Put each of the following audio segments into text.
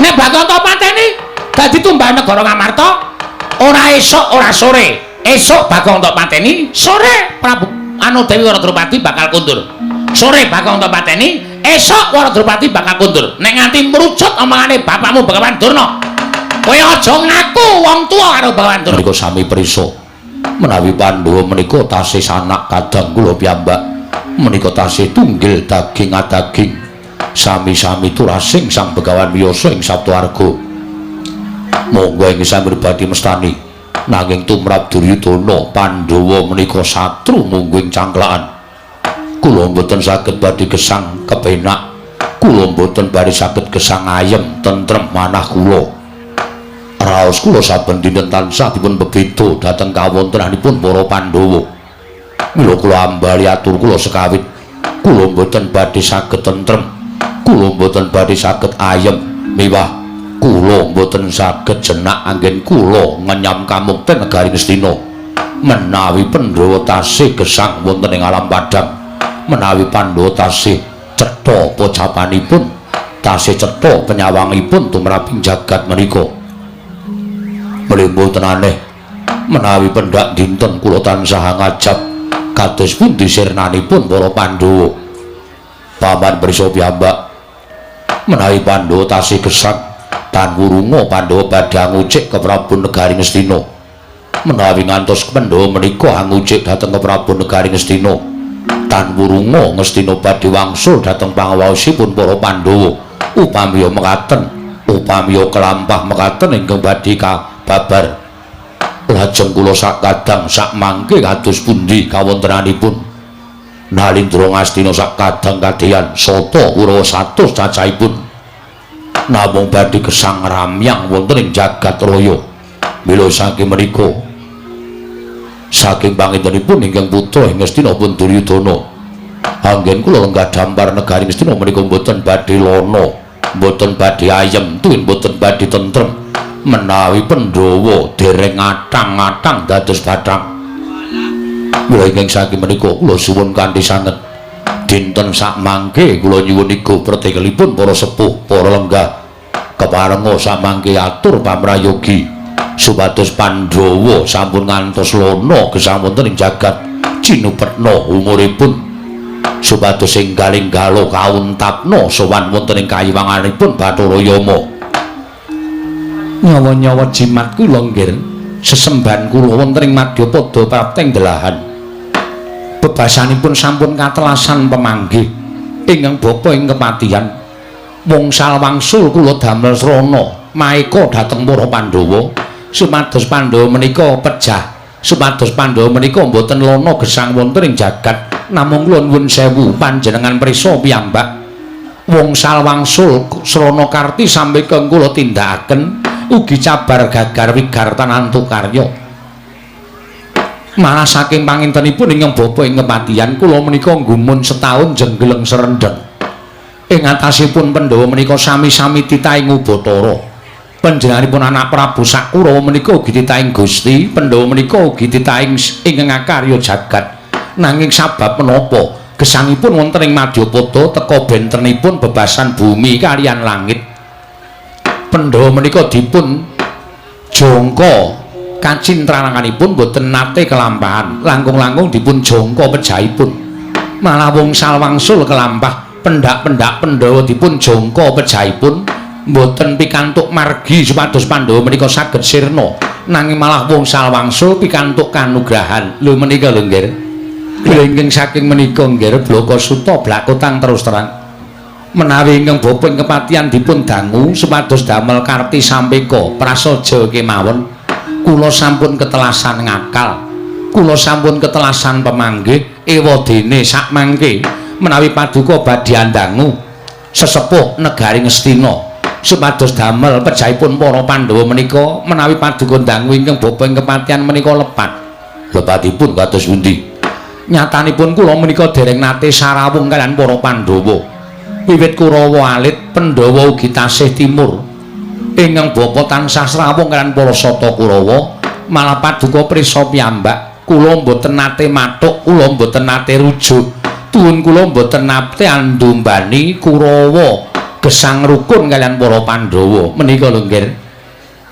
Nek Bagong tok pateni dadi tumbal negara Ngamarta, ora esuk ora sore. Esuk Bagong tok pateni, sore Prabu anu Dewi Wara Drupadi bakal kundur. Sore Bagong tok pateni, esuk Wara Drupadi bakal kundur. Nek nganti mrucut omongane bapakmu Begawan Durna, kowe aja ngaku wong tuwa karo Begawan Durna. Menika sami prisa. Menawi Pandhawa menika tasih sanak kadang kula piyambak, menika tasih tunggil daging adaging, sami-sami turasing Sang Begawan wiyasa ing Saptawarga. Monggo ing sami badhe mestani, nanging tumrap Duryudana Pandhawa menika satru munggu ing cangklakan. Kula mboten saged badhe gesang kepenak, kula mboten badhe saged gesang ayem tentrem manah kula. Raos kula saben dinten tansah dipun bebeda dhateng kawontenanipun para Pandhawa. Mila kula ambali atur kula sekawit, kula mboten badhe saged tentrem, kula mboten badhe saged ayem, miwah kula mboten saged jenak anggen kula ngenyam kamukten negari Ngastina. Menawi Pandhawa tasih gesang wonten ing alam padhang, menawi Pandhawa tasih cetha pocapanipun, tasih cetha penyawangipun tumraping jagat menika. Mlih mboten aneh menawi pendak dinten kula tansah ngajab kados pundi sirnanipun para Pandhawa. Paman prisa piyambak, menawi Pandhawa tasih gesang tan wurunga Pandhawa badhe angucik ke Prabu Negari Ngastina. Menawi ngantos Pandhawa menika angucik dhateng ke Prabu Negari Ngastina, tan wurunga Ngastina badhe wangsul dhateng pangawaosipun para Pandhawa. Upamiya mekaten, upamiya kelampah mekaten ingkang badhe kababar, lajeng kula sakadang sakmangke kados pundi kawontenanipun Nalindra Ngastina sakadang kadeyan sata Kurawa 100 cacahipun namung badhe gesang ramyang wonten ing jagat raya. Mila saking menika, saking pangintenipun ingkang putra ing Ngastina pun Duryudana, anggen kula lenggah dampar negari Ngastina menika mboten badhe lana, mboten badhe ayem, tuwin mboten badhe tentrem menawi Pandhawa dereng atang-atang dados bathang. Mila ingkang saking menika kula suwun kanthi sanget, dinten sakmangke kula nyuwun igo pretekelipun para sepuh, para lenggah, keparenga samangke atur pamrayogi supados Pandhawa sampun ngantos lana gesang wonten ing jagat cinupetna umuripun, supados enggal-enggala kauntapna sowan wonten ing kayiwanganipun Bathara Yama. Nyawa-nyawa jimat kula nggir, sesembahan kula wonten ing madyapada prapteng delahan. Bebasanipun sampun katelasan pemanggih ingkang bapa ing kepatihan. Wongsal wangsul kula damel srana maeka dhateng para Pandhawa supados Pandhawa menika pejah, supados Pandhawa menika mboten lana gesang wonten ing jagat. Namung kula nuwun sewu panjenengan prisa piyambak, wongsal wangsul srana karti sampeka kula tindakaken ugi cabar gagar wigartan antuk karya. Malah saking pangintenipun ingkang bapa ing kepatihan, kula menika nggumun setahun jenggeleng serendeng ing atasipun Pandhawa menika sami-sami titahing Ubathara. Panjenenganipun anak Prabu Sakurawa menika ugi titahing Gusti, Pandhawa menika ugi titahing ingkang akarya jagat. Nanging sabab menapa gesangipun wonten ing Madyapada teka bentenipun bebasan bumi kaliyan langit, Pandhawa menika dipun jangka kacintrananganipun boten nate kelampahan, langkung-langkung dipun jangka pejahipun. Malah wongsal wangsul kelampah, pendak-pendak Pandhawa dipun jangka pejahipun boten pikantuk margi supados Pandhawa menika saged sirna, nanging malah wongsal wangsul pikantuk kanugrahan. Lho menika lho nggih. Lha ingkang saking menika nggih Blaka Suta blakotang terus terang, menawi ingkang bapa ing kepatihan dipun dangu supados damel karti sampeka prasaja kemawon, kula sampun ketelasan ngakal, kula sampun ketelasan pemanggih. Ewadene sakmangke menawi paduka badhe andangu sesepuh negari Ngastina supados damel pejahipun para Pandhawa menika, menawi paduka ndangu ingkang bapa ing kepatihan menika lepat. Lepatipun kados pundi? Nyatanipun kula menika dereng nate sarawung kaliyan para Pandhawa. Wiwit Kurawa alit, Pandhawa ugi tasih timur. Ingkang bapa tansah srawung kaliyan para Sata Kurawa, malah paduka prisa piyambak, kula mboten nate mathuk, kula mboten nate rujuk. Tuwun kula mboten nate andumbani Kurawa Gesang rukun kaliyan para Pandhawa menika lho nggih.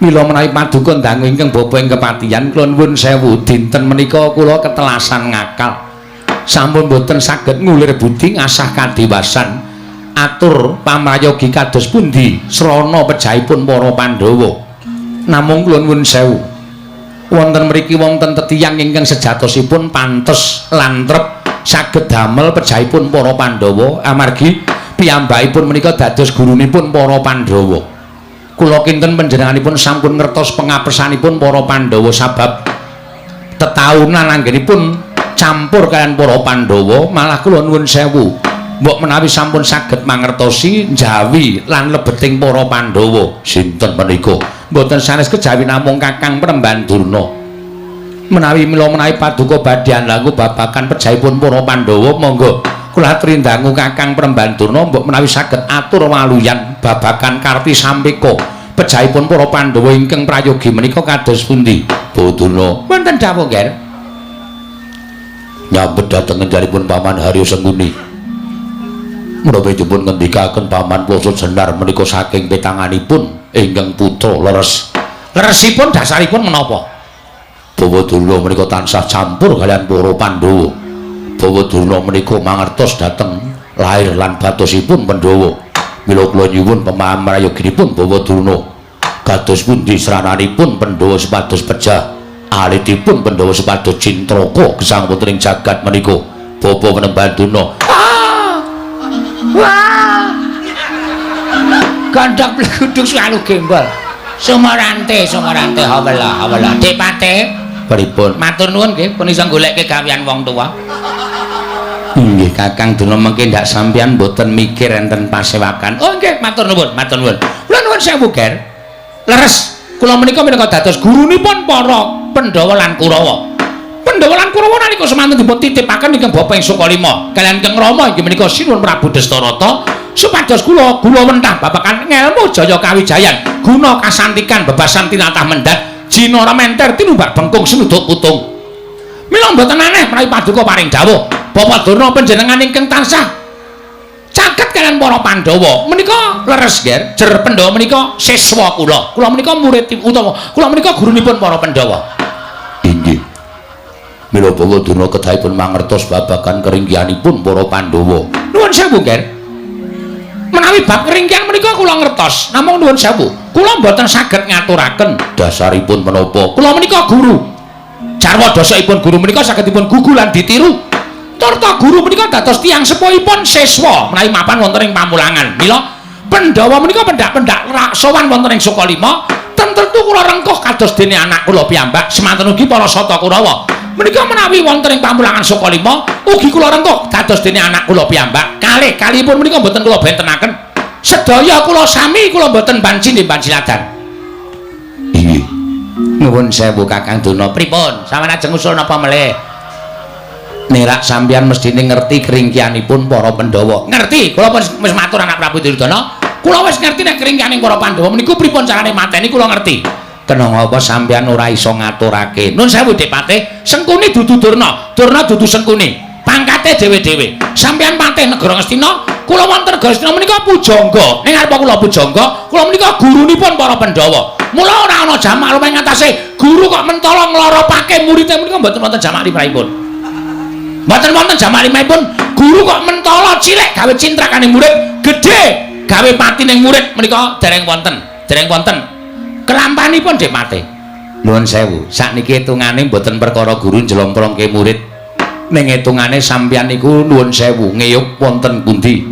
Mila menawi paduka dangu ingkang bapa ing kepatihan kula nuwun sewu dinten menika kula ketelasan ngakal. Sampun boten saged ngulir budi ngasah kadewasan. Atur pamrayogi kados pundi srana pejahipun para Pandhawa. Namung kula nuwun sewu. Wonten mriki wonten tetiyang ingkang sejatosipun pantes lan trep saged damel pejahipun para Pandhawa amargi piyambakipun menika dados gurunipun para Pandhawa. Kula kinten panjenenganipun sampun ngertos pengapesanipun para Pandhawa sabab tetaunan anggenipun campur kaliyan para Pandhawa, malah kula nuwun sewu mbok menawi sampun saged mangertosi njawi lan lebeting para Pandhawa. Sinten menika? Mboten sanes kejawi namung Kakang Premban Durna. Menawi mila menawi paduka badhe andhangu babagan pejahipun para Pandhawa, monggo kula aturi ndangu Kakang Premban Durna mbok menawi saged atur waluyan babagan Karti Sampeka pejahipun para Pandhawa ingkang prayogi menika kados pundi? Bawa Durna. Wonten dawuh, Nger. Nyambet dhateng ngenjaripun Paman Haryo Sengkuni. Menapa dipun ngendikaken Paman Ploso Jenar menika saking petanganipun ingkang putra leres. Leresipun dasaripun menapa? Bawa Durna menika tansah campur kaliyan para Pandhawa. Bawa Durna menika mangertos dhateng lair lan batosipun Pandhawa. Mila kula nyuwun pemahaman prayoginipun Bawa Durna. Kados pundi srananipun Pandhawa supados pejah, alitipun Pandhawa supados cintraka gesang wonten ing jagat menika. Bapa Penemban Durna. Wah. Gandhak bleguduk selalu gembol. Sumorante, sumorante hawala, hawala. Dik Pate, pripun? Matur nuwun nggih pun iso golekke gawean wong tuwa. Inggih Kakang Durna mengke ndak sampeyan mboten mikir enten pasewakan. Oh nggih, matur nuwun, matur nuwun. Kula nuwun sewu, Ger. Leres, kula menika minangka dados gurunipun para Pandhawa lan Kurawa. Pandhawa lan Kurawa nalika semanten dipun titipaken ingkang bapa ing Sukalima kaliyan Kang Rama inggih menika Sinuwun Prabu Destarata supados kula gula wentah babagan ngelmu jaya kawijayan guna kasantikan bebasan tinatah mendhat jinara menter tinumbak bengkung sinuduk putung. Mila mboten aneh menawi paduka paring dawuh Bapak Durna panjenengan ingkang tansah caket kaliyan para Pandhawa menika leres, Ger. Jer Pandhawa menika siswa kula. Kula menika murid utawa kula menika gurunipun para Pandhawa. Inggih. Mila Bawa Durna kedahipun mangertos babagan keringkihanipun para Pandhawa. Nuwun sewu, Ger. Menawi bab keringkihan menika kula ngertos, namung nuwun sewu, kula mboten saged ngaturaken dasaripun menapa. Kula menika guru. Jarwa dasaipun guru menika saged dipun gugu lan ditiru. Turta guru menika dados tiyang sepuhipun siswa menawi mapan wonten ing pamulangan. Mila Pandhawa menika pendak-pendak sowan wonten ing Sukalima, tentu kula rengkuh kados dene anak kula piyambak, semanten ugi para Sata Kurawa. Menika menawi wonten ing pamulangan Sukalima ugi kula rengkuh dados dene anak kula piyambak. Kalih kalihipun menika mboten kula bentenaken. Sedaya kula sami kula mboten banci banci ladan. Inggih. Nuwun sewu Kakang Durna. Pripun? Sampeyan ajeng usul napa melih? Nerak sampeyan mestine ngerti keringkianipun para Pandhawa. Ngerti, kula pun wis matur anak Prabu Duryudana. Kula wis ngerti nek keringkianing para Pandhawa meniku pripun carane mateni kula ngerti. Kena ngapa sampeyan ora iso ngaturake? Nun sewu Dik Patih, Sengkuni dudu Durna, Durna dudu Sengkuni. Pangkate dhewe-dhewe. Sampeyan patih negara Ngastina, kula wonten negara Ngastina menika pujangga. Ning arepa kula pujangga, kula menika gurunipun para Pandhawa. Mula ora ana jamak lumrah ngatasé guru kok mentala ngloropake muridé menika mboten wonten jamak limrahipun. Mboten wonten jamak limrahipun, guru kok mentala cilik gawe cintrakane murid, gedhe gawe patining murid menika dereng wonten, dereng wonten. Kelampanipun Dik Patih. Nuwun sewu, sakniki hitungane mboten perkara guru njlomprongke murid. Ning hitungane sampeyan niku nuwun sewu ngeyup wonten pundi?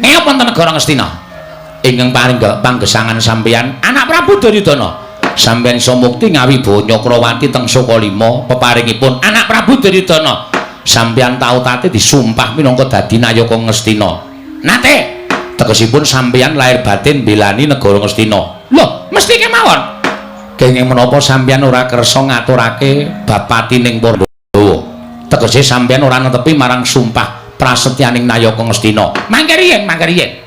Ngeyup wonten negara Ngastina. Ingkang paring panggesangan sampeyan anak Prabu Duryudana. Sampeyan iso mukti ngawibawa Nyakrawati teng Sukalima peparingipun anak Prabu Duryudana. Sampeyan tau tate disumpah minangka dadi nayaka Ngastina. Nate tegesipun sampeyan lahir batin mbelani negara Ngastina. Lho, mesti kemawon. Kenging menapa sampeyan ora kersa ngaturake bab patining Pandhawa? Tegese sampeyan ora netepi marang sumpah prasetyaning nayaka Ngastina. Mangke riyen, mangke riyen.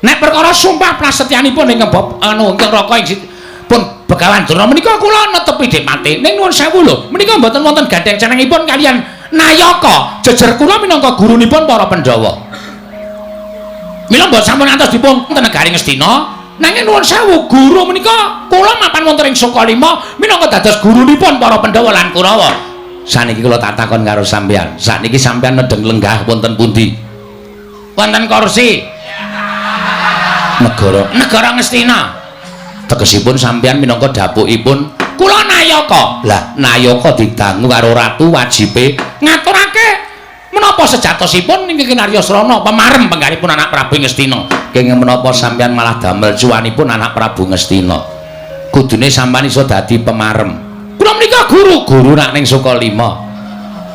Nek perkara sumpah prasetyanipun ingkang bab anu ingkang raka ing pun Begawan Durna menika kula netepi Dik Patih. Ning nuwun sewu lho, menika mboten wonten gandheng cenengipun kaliyan nayaka jejer kula minangka gurunipun para Pandhawa. Mila mbok sampun ngantos dipun negari Ngastina, nanging nuwun sewu guru menika kula mapan wonten ing Sukalima minangka dados gurunipun para Pandhawa lan Kurawa. Saniki kula tak takon karo sampeyan. Sakniki sampeyan nedheng lenggah wonten pundi? Wonten kursi negara negara Ngastina. Tegesipun sampeyan minangka dapukipun kula nayaka. Lah nayaka didangu karo ratu wajibe ngaturake menapa sejatosipun ingkang kinarya srana pemarem penggalipun anak Prabu Ngastina. Kenging menapa sampeyan malah damel cuwanipun anak Prabu Ngastina? Kudune sampeyan iso dadi pemarem. Kula menika guru. Guru nak ning Sukalima.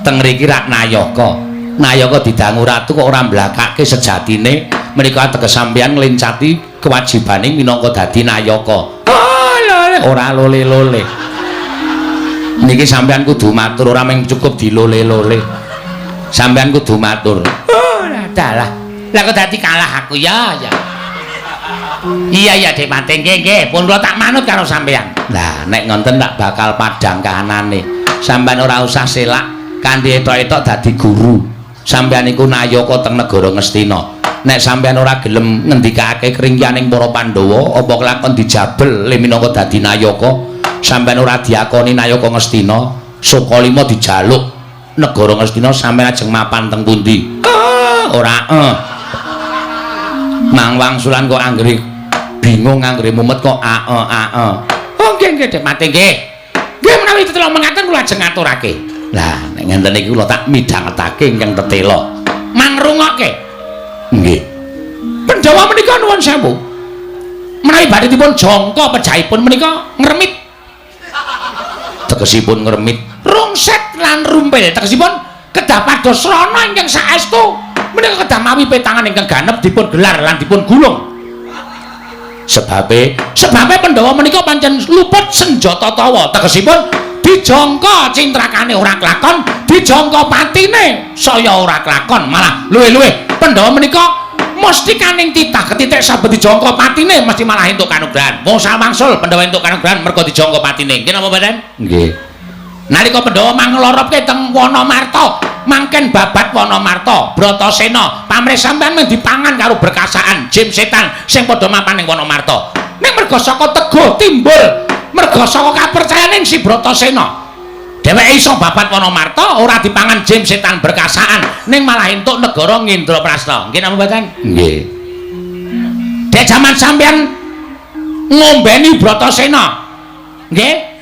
Teng mriki rak nayaka. Nayaka didangu ratu kok ora mblakake sejatine menika ateges sampeyan nglencati kewajibane minangka dadi nayaka. Oh, ora lole-lole. Niki sampeyan kudu matur, ora mung cukup dilole-lole. Sampeyan kudu matur. Oh, dalah. Lah kok dadi kalah aku ya, ya. Iya ya Dik Pate, nggih nggih, pun kula tak manut karo sampeyan. Lah nek ngonten tak bakal padhang kahanane. Sampeyan ora usah selak kanthi etok-etok dadi guru. Sampeyan iku nayaka teng negara Ngastina. Nek sampeyan ora gelem ngendikake kringkianing para Pandhawa, apa kelakon dijabel le minangka dadi nayaka? Sampeyan ora diakoni nayaka Ngastina, Sukalima dijaluk negara Ngastina, sampeyan ajeng mapan teng pundi? Ora Mang wangsulan kok anggere bingung, anggere mumet kok ae ae. Oh nggih nggih Dik Pate nggih. Nggih menawi tetela mengaten kula ajeng ngaturake. Lah nek ngenten iki kula tak midhangetake ingkang tetela. Mangrungokke. Nggih. Pandhawa menika nuwun sewu. Menawi badhe dipun jangka pejahipun menika ngremit. Tegesipun ngremit rungset lan rumpil. Tegesipun kedah pados srana ingkang saestu menika kedah mawi petangan ingkang ganep dipun gelar lan dipun gulung. Sebabe sebabe Pandhawa menika pancen luput senjata tawa. Tegesipun dijangka cintrakane ora klakon, dijangka patine saya ora klakon, malah luwih-luwih Pandhawa menika mesti kaning titah ketitik saben dijangka patine mesti malah entuk kanugrahan. Wong sawangsul Pandhawa entuk kanugrahan merga dijangka patine. Nggih napa mboten? Nggih. Nalika Pandhawa manglorobke teng Wanamarta, mangken babat Wanamarta, Bratasena, pamrih sampeyan mung dipangan karo berkasaan jim setan sing padha mapan ning Wanamarta. Ning merga saka teguh timbul, merga saka kapercayaning si Bratasena, dheweke iso babat Wanamarta ora dipangan jim setan berkasaan, ning malah entuk negara Ngindraprasta. Nggih napa mboten? Nggih. Dek jaman sampeyan ngombeni Bratasena. Nggih.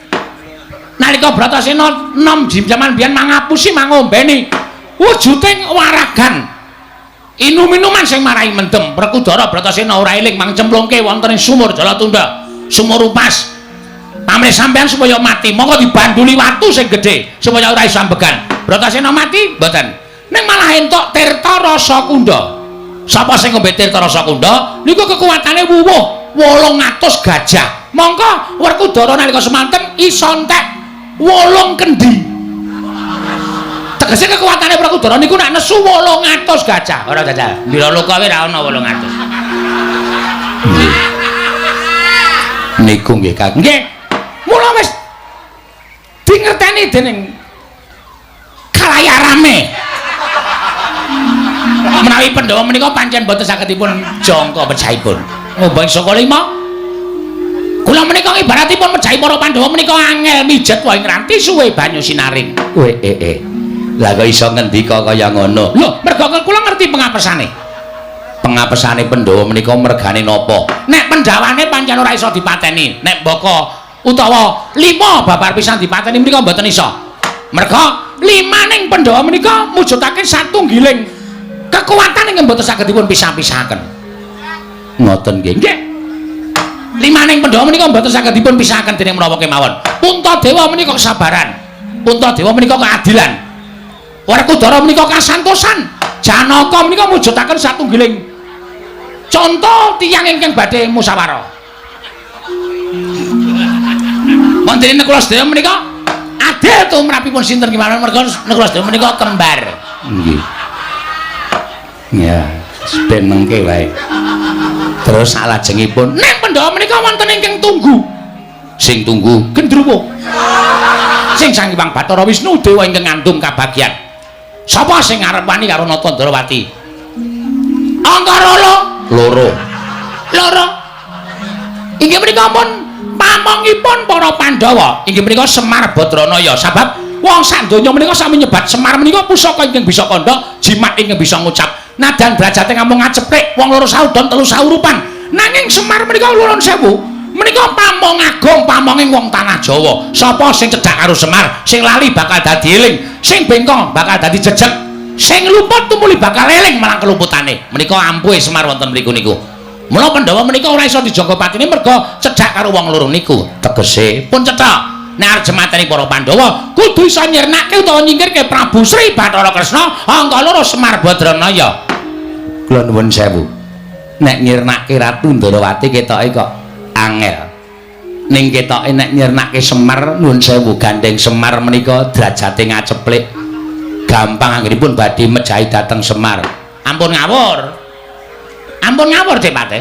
Nalika Bratasena nom jaman biyen mangapusi mangombeni wujuding waragan inum-inuman sing marai mendem. Werkudara Bratasena ora eling mang cemplungke wonten ing sumur Jalatunda, sumur Upas. Pamrih sampeyan supaya mati, monggo dibanduli watu sing gedhe supaya ora iso ambegan. Bratasena mati mboten, ning malah entuk Tirta Rasa Kunda. Sapa sing ngombe Tirta Rasa Kunda niku kekuatane wuwuh 800 gajah. Mongko Werkudara nalika semanten iso entek 8 kendi. Tegese kekuatane Werkudara niku nek nesu 800 gajah. Ora jajal. Wiraloka wae ra ana 800. Nggih. Niku nggih Kang. Nggih. Mula wis dingerteni dening khalayak rame. Menawi Pandhawa menika pancen boten saged dipun jangka pejahipun. Ngomong Sukalima, kula menika ibaratipun mejahi para Pandhawa menika angel mijet wae ngranti suwe banyu sinaring. Kowe Lah kok iso ngendika kaya ngono? Lho, merga kula ngerti pengapesane. Pengapesane Pandhawa menika mergane napa? Nek pendhawane pancen ora iso dipateni, nek mbaka utawa 5 babar pisan dipateni menika mboten iso. Merga limaning Pandhawa menika mujudake satunggiling kekuatan ingkang mboten saged dipun pisah-pisahaken. Ngoten nggih. Nggih. Limaning Pandhawa menika mboten saged dipun pisahaken dening menapa kemawon. Puntadewa menika kesabaran, Puntadewa menika keadilan, Werkudara menika kasantosan, Janaka menika mujudaken satunggiling conto tiyang ingkang badhe musyawarah. Wonten ing kula sedaya menika adil tumrapipun sinten kemawon merga kula sedaya menika kembar. Nggih. Ya, ben mengke wae. Terus salajengipun ning Pandhawa menika wonten ingkang tunggu. Sing tunggu gendruwo. Sing Sang Hyang Bathara Wisnu dewa ingkang ngandung kabagyan. Sapa sing arep wani karo Nata Ndrawati? Angkara loro Loro. Loro. Inggih menika pun pamongipun para Pandhawa. Inggih menika Semar Badranaya. Sabab wong sak donya menika sami nyebat Semar menika pusaka ingkang bisa kandha, jimat ingkang bisa ngucap. Nadan derajate ngamung ngaceplik wong loro saudon telu saurupan. Nanging Semar menika nuwun sewu, menika pamong agung, pamonging wong tanah Jawa. Sapa sing cedhak karo Semar, sing lali bakal dadi eling, sing bengkong bakal dadi jejeg, sing luput tumuli bakal eling marang keluputane. Menika ampuhe Semar wonten mriku niku. Mula Pandhawa menika ora iso dijaga patine merga cedhak karo wong loro niku. Tegese pun cetha. Nek arep jemateni para Pandhawa kudu iso nyirnake utawa nyingkirke Prabu Sri Bathara Kresna angka loro Semar Badranaya. Kula nuwun sewu. Nek nyirnake Ratu Ndorowati ketoke kok angel. Ning ketoke nek nyirnake Semar nuwun sewu gandeng Semar menika derajate ngaceplik. Gampang anggenipun badhe mejahi dhateng Semar. Ampun ngawur. Ampun ngawur Depate.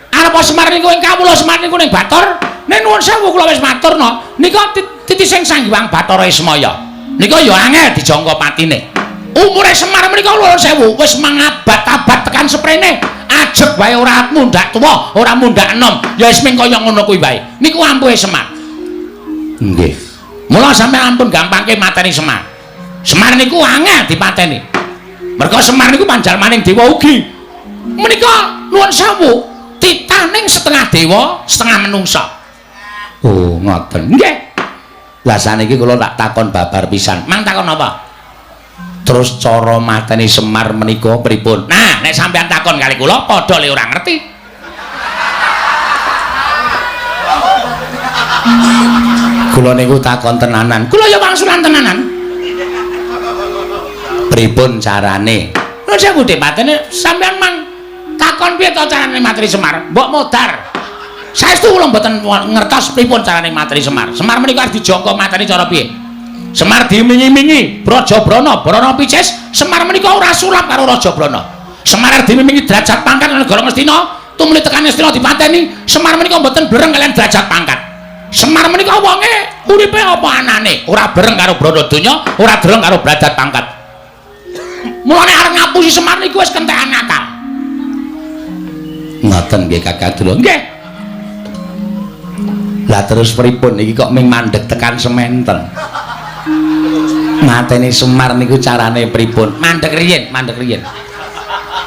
Arep Semar niku ing kawula Semar niku ning Bathara. Ning nuwun sewu kula wis maturna nika titising Sang Hyang Bathara Ismaya. Nika ya angel dijangka patine. Umure Semar menika nuwun sewu wis mangabad-abad tekan seprene. Ajeg wae ora mundhak tuwa, ora mundhak enom. Ya wis ming kaya ngono kuwi wae. Niku ampuhe Semar. Nggih. Mula sampeyan ampun gampangke mateni Semar. Semar niku angel dipateni. Merga Semar niku panjalmaning dewa ugi. Menika nuwun sewu titaning setengah dewa, setengah menungsa. Oh, ngoten. Nggih. Lah saniki kula tak takon babar pisan. Mang takon napa? Terus cara mateni Semar menika pripun? Nah, nek sampeyan takon kali kula padha le ora ngerti. Kula niku takon tenanan. Kula ya wangsulan tenanan. Pripun carane? Lho sewu Depatene sampeyan mang takon piye to carane mateni Semar? Mbok modar. Saestu kula mboten ngertos pripun carane mateni Semar. Semar menika arep dijangka mateni cara piye? Semar dimingi-mingi Braja Brana, Brana picis, Semar menika ora sulap karo Raja Brana. Semar arep dimingi derajat pangkat negara Ngastina, tumuli tekan Ngastina dipateni. Semar menika mboten breng kaliyan derajat pangkat. Semar menika wonge uripe apa anane, ora breng karo brana donya, ora dreng karo derajat pangkat. Mulane arep ngapusi Semar niku wis kentekan akal. Ngoten nggih Kakang Dula. Nggih. Lah terus pripun iki kok ming mandeg tekan sementen? Mateni Semar niku carane pripun? Mandeg riyin, mandeg riyin.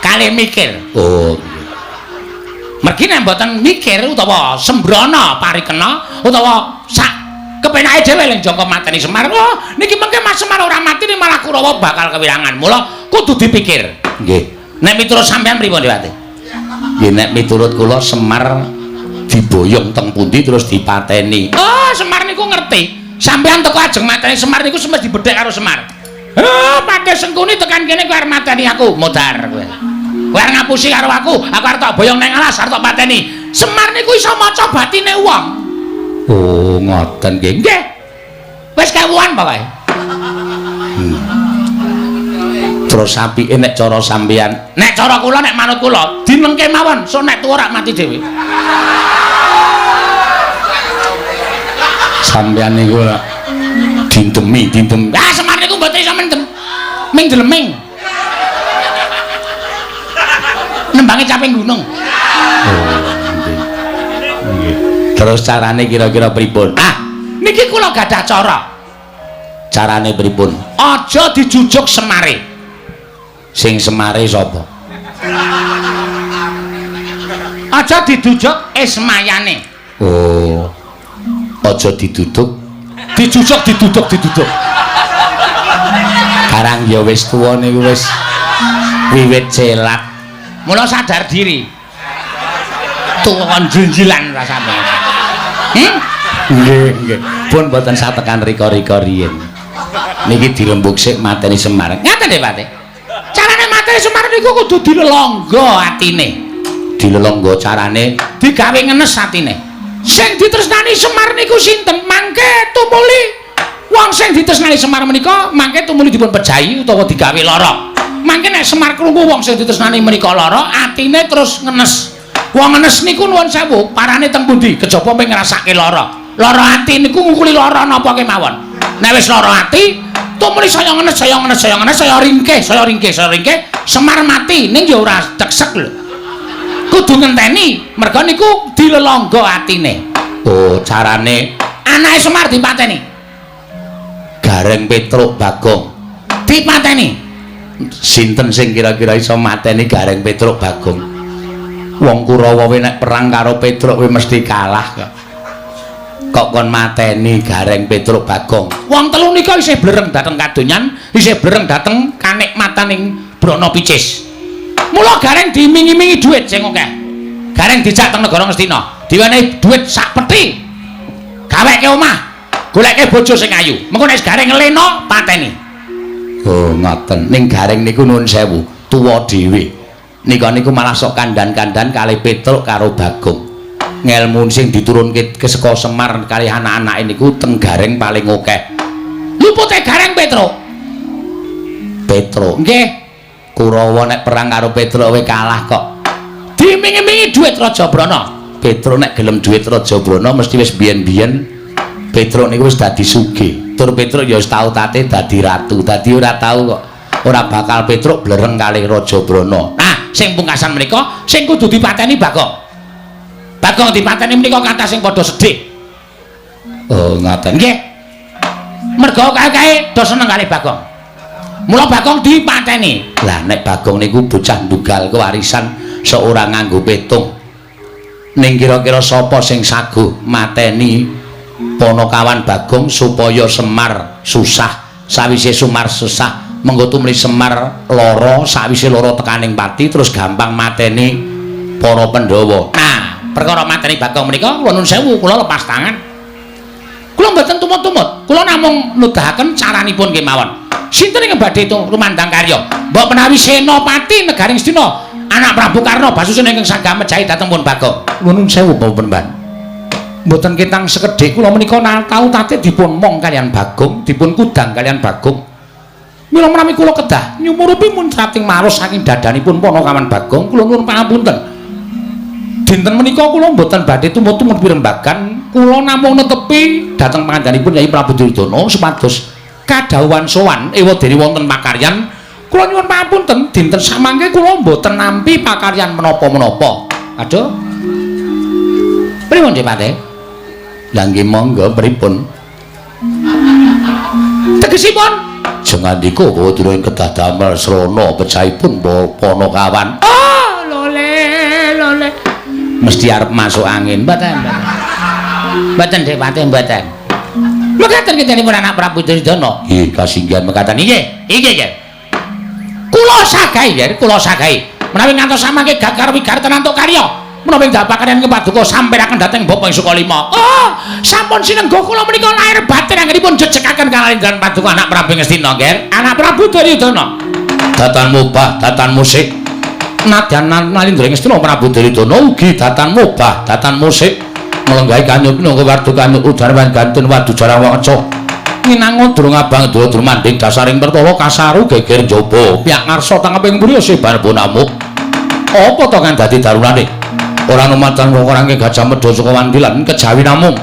Kalih mikir. Oh. Mergi nek mboten mikir utawa sembrana parikena utawa sak kepenake dhewe lek jangka mateni Semar. Oh, niki mengke Mas Semar ora mati ning malah Kurawa bakal kewirangan. Mula kudu dipikir. Nggih. Nek miturut sampean pripun Dewate? Nggih nek miturut kula Semar diboyong teng pundi terus dipateni. Oh, Semar niku ngerti. Sampeyan teko ajeng mateni Semar niku semes dibedhek karo Semar. Eh, Patih Sengkuni tekan kene kowe arep mateni aku, modar kowe. Kowe arep ngapusi karo aku, aku arep tak boyong nang alas, arep tak pateni. Semar niku iso maca batine wong. Oh, ngoten nggih. Nggih. Wis kewuan pokoke. Terus apike nek cara sampeyan? Nek cara kula nek manut kula, dinengke mawon, sok nek tuwa ora mati dhewe. Sampeyan niku dintemi, dintem. Ah, Semar niku mboten iso mendem. Ming dleming. Nembange caping gunung. Oh, nggih. Nggih. Terus carane kira-kira pripun? Ah, niki kula gadah cara. Carane pripun? Aja dijujuk Semare. Sing Semare sapa? Aja dijujuk Ismayane. Oh. Aja diduduk. Dijujuk, diduduk, diduduk. Karang ya wis tuwa niku wis wiwit celat. Mula sadar diri. Tuwa jenjilan rasane. Hmm? Nggih, nggih. Pun mboten satekan rika-rika riyin. Niki dirembug sik mateni Semar. Ngaten nggih, Pak. Carane mateni Semar niku kudu dilelangga atine. Dilelangga carane digawe ngenes atine. Sing ditresnani Semar niku sinten? Mangke tumuli wong sing ditresnani Semar menika mangke tumuli dipun pejahi utawa digawe lara. Mangke nek Semar krungu wong sing ditresnani menika lara, atine terus ngenes. Wong ngenes niku nuwun sewu, parane teng pundi? Kejaba ping ngrasake lara. Lara ati niku ngungkuli lara napa kemawon. Nek wis lara ati, tumuli saya ngenes, saya ngenes, saya ngenes, saya ringkih, saya ringkih, saya ringkih, Semar mati ning ya ora teksek lho. Kudu ngenteni, merga niku dilelangga atine. Oh, carane anake Semar dipateni. Gareng Petruk Bagong dipateni. Sinten sing kira-kira iso mateni Gareng Petruk Bagong? Wong Kurawa we nek perang karo Petruk we mesti kalah kok. Kok kon mateni Gareng Petruk Bagong? Wong telu nika isih blereng dhateng kadonyan, isih blereng dhateng kanikmataning Brana Picis. Mula Gareng dimingi-mingi dhuwit sing akeh. Gareng dijak teng negara Ngastina, diwenehi dhuwit sak peti. Gaweke omah, goleke bojo sing ayu. Mengko nek Gareng lena pateni. Oh, ngoten. Ning Gareng niku nuwun sewu, tuwa dhewe. Nika niku malah sok kandan-kandan kalih Petruk karo Bagong. Ngelmu sing diturunke saka Semar kalih anak-anake niku teng Gareng paling akeh. Lupute Gareng Petruk. Petruk. Nggih. Kurawa nek perang karo Petruk we kalah kok. Dimingi-mingi dhuwit Raja Brana. Petruk nek gelem dhuwit Raja Brana mesti wis biyen-biyen Petruk niku wis dadi sugih. Tur Petruk ya wis tau tate dadi ratu. Dadi ora tau kok. Ora bakal Petruk blereng kalih Raja Brana. Nah, sing pungkasan menika sing kudu dipateni Bagong. Bagong dipateni menika kathah sing padha sedih. Oh, ngoten. Nggih. Merga kae-kae do seneng kalih Bagong. Mula Bagong dipateni. Lah nek Bagong niku bocah ndugal kewarisan seorang nganggo petung. Ning kira-kira sapa sing saguh mateni Panakawan Bagong supaya Semar susah? Sawise Semar susah, mengko tumuli Semar lara, sawise lara tekaning pati terus gampang mateni para Pandhawa. Nah, perkara mateni Bagong menika kula nuwun sewu, kula lepas tangan. Kula mboten tumut-tumut, kula namung nudahaken caranipun kemawon. Sinten ingkang badhe rumandang karya? Mbok menawi Senopati negaring Ngastina, anak Prabu Karna Basusena ingkang sanggah mejahi dhateng pun Bagong. Nuwun sewu Bapak Penemban. Mboten ketang sekedhik kula menika tau tate dipun mong kaliyan Bagong, dipun kudang kaliyan Bagong. Mila menawi kula kedah nyumurupi muncrating maros saking dadanipun Panakawan Bagong, kula nuwun pangapunten. Dinten menika kula mboten badhe tumut-tumut pirembagan, kula namung netepi dhateng pangandanipun Yai Prabu Duryudana supados kadhawuhan sowan ewadene wonten pakaryan. Kula nyuwun pangapunten, dinten samangke kula mboten nampi pakaryan menapa-menapa. Aduh. Pripun Dik Pate? Lah nggih monggo pripun? Tegesipun aja ngandika bawa durung kedah damel srana pecahipun Panakawan. Oh, lole lole. Mesti arep masuk angin. Mboten, mboten. Mboten Dik Pate, mboten. Mekaten kitanipun anak Prabu Duryudana. Nggih, kasinggihan mekaten. Nggih, nggih, nggih. Kula sagahi, nggih, kula sagahi. Menawi ngantos samangke gagar wigar tenan entuk karya, menawi ndapakaken ing paduka sampiraken dhateng Bapak ing Sukalima. Oh, sampun sinengga kula menika lahir batin anggenipun jejekaken kalindran paduka anak Prabu Ngastina, nggih. Anak Prabu Duryudana. Datan mubah, datan musik. Nadyan Nalindra Ngastina Prabu Duryudana ugi datan mubah, datan musik. Nglenggahi kanyut minangka wardu kanyut udan gantun wadu jarang waca. Minangun durung abang durung manding dasaring pertala kasaru geger njaba. Piyak ngarsa tangkeping mburi sebar bonamuk. Apa to kang dadi darunane? Ora numatan wong orang Gajah Mada saka Wandilan kejawi namung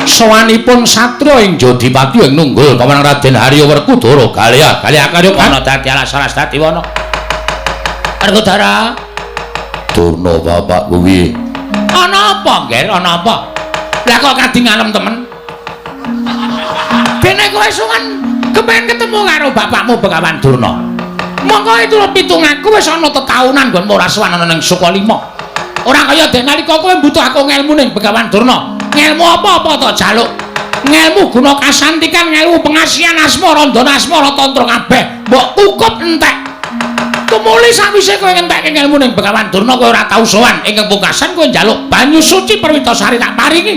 sowanipun satriya ing Jodipati ing nunggul kawenang Raden Harya Werkudara Galya Galya karya ana dadi alas alas dadi wana. Werkudara Durna bapak kuwi. Ana apa, Ngger? Ana apa? Lah kok kadhi ngalem temen? Dene kowe sowan kepengen ketemu karo bapakmu Begawan Durna. Mongko itu pitung aku wis ana tetaunan nggonmu ora sowan ana ning Sukalima. Ora kaya dene nalika kowe mbutuh aku ngelmu ning Begawan Durna. Ngelmu apa-apa to jaluk? Ngelmu guna kasantikan, ngelmu pengasihan asmara, ndana asmara tantra kabeh. Mbok kukup entek. Tumuli sawise kowe ngentekke ngelmu ning Begawan Durna kowe ora tau sowan. Ingkang pungkasan kowe njaluk banyu suci Perwitasari tak paringi.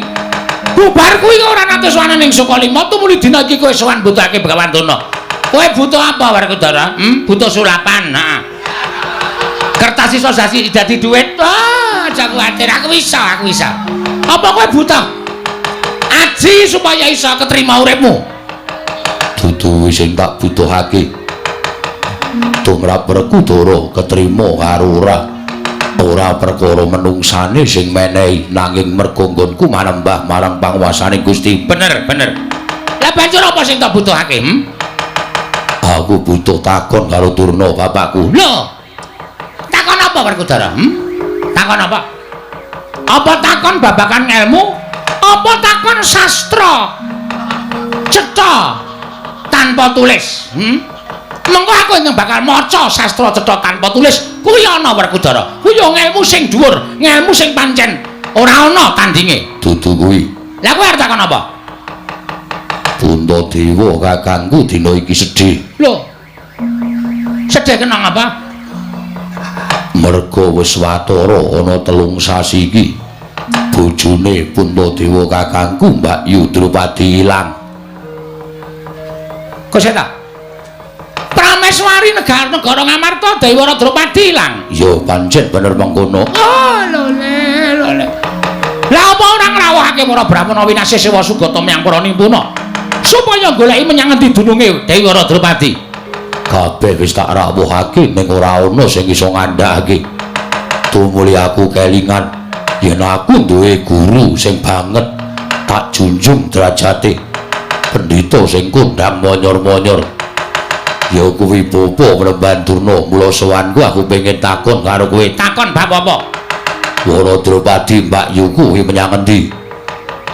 Bubar kuwi ora nate sowan ning Sukalima, tumuli dina iki kowe sowan butuhake Begawan Durna. Kowe butuh apa Werkudara? Butuh sulapan. Heeh. Kertas iso dadi dhuwit. Ah, aja kuwatir, aku iso, aku iso. Apa kowe butuh aji supaya iso ketrima uripmu? Dudu sing tak butuhake. Tumrap Werkudara ketrima karo ora. Ora perkara menungsane sing menehi nanging merga nggonku manembah marang panguwasane Gusti. Bener, bener. Lah banjur apa sing tak butuhake? Aku butuh takon karo Durna bapakku. Lho. Takon apa Werkudara? Takon takon apa? Apa takon babagan ngelmu? Apa takon sastra? Cetha tanpa tulis. Mengko aku ingkang bakal maca sastra cetha tanpa tulis kuwi ana Werkudara. Kuwi ya ngelmu sing dhuwur, ngelmu sing pancen ora ana tandinge. Dudu kuwi. Lah kowe arep takon apa? Puntadewa kakangku dina iki sedih. Lho. Sedih kenang apa? Merga wis watara ana 3 sasi iki bojone Puntadewa kakangku Mbak Yu Drupadi ilang. Kok seta? Prameswari negara Ngamarta Dewa Drupadi ilang. Ya pancen bener mengkono. Oh lho le. Lah apa ora ngrawuhake para brahmana winasih sewa sugata menyang para nimpuna supaya goleki menyang ngendi dununge Dewa Drupadi. Kabeh wis tak rawuhake ning ora ana sing iso ngandhakake. Tumuli aku kelingan yen aku duwe guru sing banget tak junjung derajate. Pendhita sing kondang monyor-monyor. Ya kuwi bapa Mremban Durna, mula sowanku aku pengen takon karo kowe. Takon bab apa? Wara Drupadi Mbak Yu kuwi menyang endi?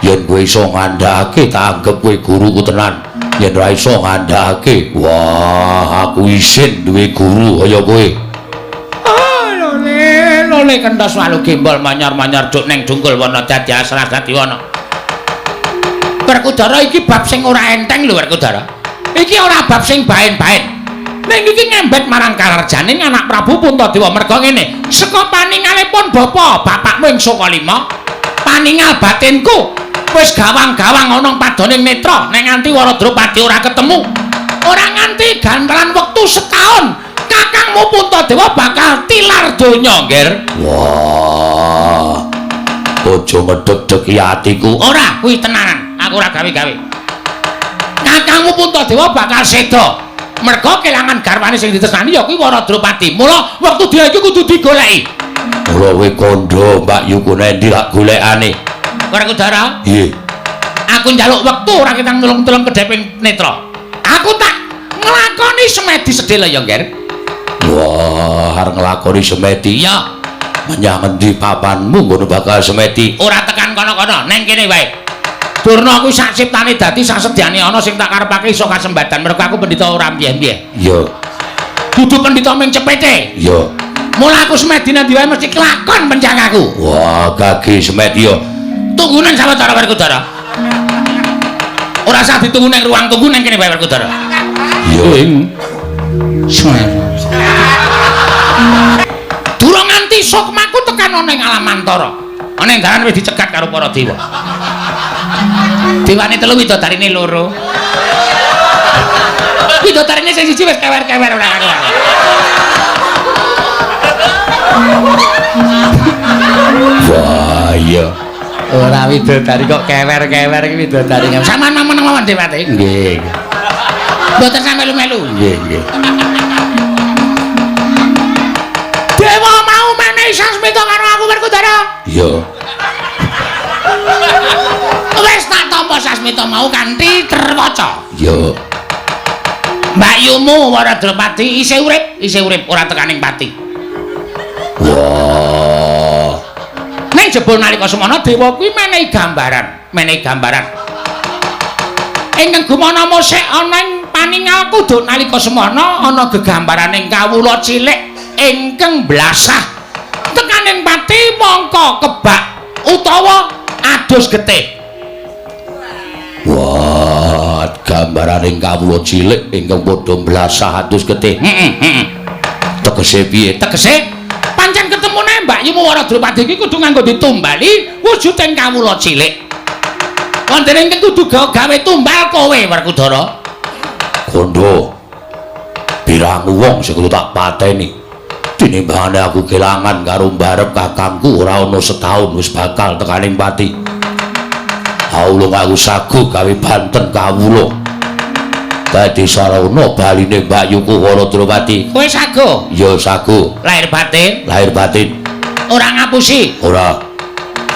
Yen kowe iso ngandhakake tak anggep kowe guruku tenan. Yen ora iso ngandhakake, wah aku isin duwe guru kaya kowe. Oh lho le kenthos walu gembol manyor-manyor duk ning dungkul wana dadi asras dadi wana. Werkudara iki bab sing ora enteng lho Werkudara. Iki ora bab sing baen-baen. Ning iki ngembet marang kararjaning anak Prabu Puntadewa merga ngene, saka paningalipun bapa bapakmu ing Sukalima, paningal batinku wis gawang-gawang ana padoning netra nek nganti Wara Drupadi ora ketemu. Ora nganti gantelan wektu setahun, kakangmu Puntadewa bakal tilar donya, Ngger. Wah. Aja ngedeg-degi atiku. Ora, kuwi tenanan. Aku ora gawe-gawe. Kakangmu Puntadewa bakal seda. Merga kelangan garwane sing ditresnani ya kuwi Wara Drupadi. Mula wektu dia iki kudu digoleki. Mula kowe kandha Mbak Yu ku nendi lak golekane. Werkudara? Nggih. Aku njaluk wektu ora ketang nulung-tulung kedheping netra. Aku tak nglakoni semedi sedhela ya, Ngger. Wah, arep nglakoni semedi. Iya. Menyang endi papanmu ngono bakal semedi? Ora tekan kono-kono, neng kene wae. Durna kuwi sak ciptane dadi sak sedyane ana sing tak karepake iso kasembadan. Mergo aku pendhita ora mbiyen-mbiyen. Iya. Dudu pendhita ming cepete. Iya. Mula aku semedi nanti wae mesti kelakon pencakaku. Wah, gage semedi yo. Tunggunen sawetara Werkudara. Ora usah ditunggu nang ruang tunggu nang kene wae Werkudara. Iya. Durung nganti sukmaku tekan ana ing alam antara. Ana ing dalan wis dicegat karo para dewa. Dewane telu widodarine loro. Widodarine sing siji wis kewer-kewer ora karuan. Wah, iya. Ora widodari kok kewer-kewer iki widodari. Sampeyan meneng mawon dewate. Nggih. Mboten sampe melu-melu. Nggih, nggih. Dewa mau menehi sasmita karo aku Werkudara. Iya. Wis tak tampa sasmita mau kanthi terwaca. Iya. Mbak Yumu Wara Drupadi isih urip ora tekaning pati. Wah. Ning jebul nalika semana dewa kuwi menehi gambaran, menehi gambaran. Ingkang gumana mosek ana ing paningalku duk nalika semana ana gegambaraning kawula cilik ingkang blasah tekaning pati mongko kebak utawa adus getih. Wah, gambaraning kawula cilik ingkang padha blasah adus getih. Heeh, heeh. Tegese piye? Tegese pancen ketemune Mbak Yumu Wara Drupadi iki kudu nganggo ditumbali wujuding kawula cilik. Wonten ingkang kudu gawe tumbal kowe Werkudara. Kondo. Pirang wong sing kudu tak pateni. Tinimbangane aku kelangan karo mbarep kakangku ora ana setahun wis bakal tekaning pati. Aulung aku sagu gawe banten kawula. Dadi sarana baline Mbak Yuku Wara Drupadi. Kowe sagu? Ya sagu. Lahir batin? Lahir batin. Ora ngapusi? Ora.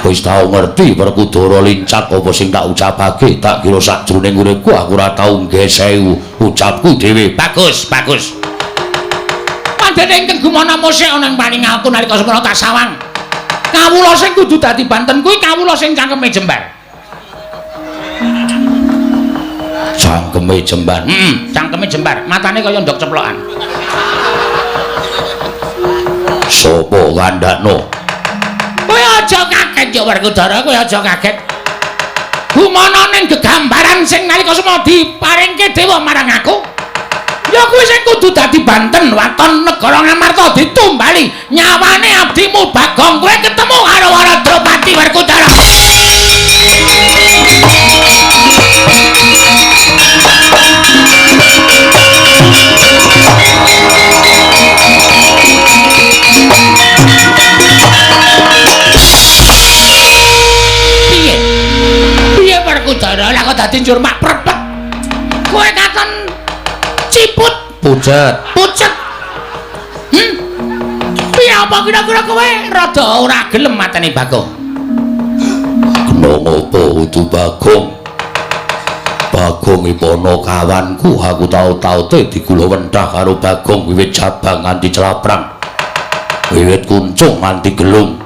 Wis tau ngerti Werkudara lincak apa sing tak ucapake, tak kira sakjroning uripku aku ora tau nggesehu ucapku dhewe. Bagus, bagus. Pandene ingkang gumana mosek ana ing paningalku nalika semana tak sawang. Kawula sing kudu dadi Banten kuwi kawula sing cangkeme jembar. Cangkeme jembar. Heeh, cangkeme jembar, matane kaya ndok ceplokan. Sopo kandhakno? Kowe aja kaget ya Werkudara, kowe aja kaget. Gumana ning gegambaran sing nalika semana diparingke dewa marang aku. Ya kuwi sing kudu dadi Banten waton negara Ngamarta ditumbali nyawane abdimu Bagong kowe ketemu karo Wara Drupadi Werkudara. Piye? Piye Werkudara lah kok dadi njur mak prepet. Kowe katon ciput pucet. Pucet. Piye apa kira-kira kowe rada ora gelem mateni Bagong? Kena ngopo kudu Bagong? Bagong ipono kawanku, aku tau-taute digula wentah karo Bagong wiwit jabang nganti celaprang. Wiwit kuncung nganti gelung.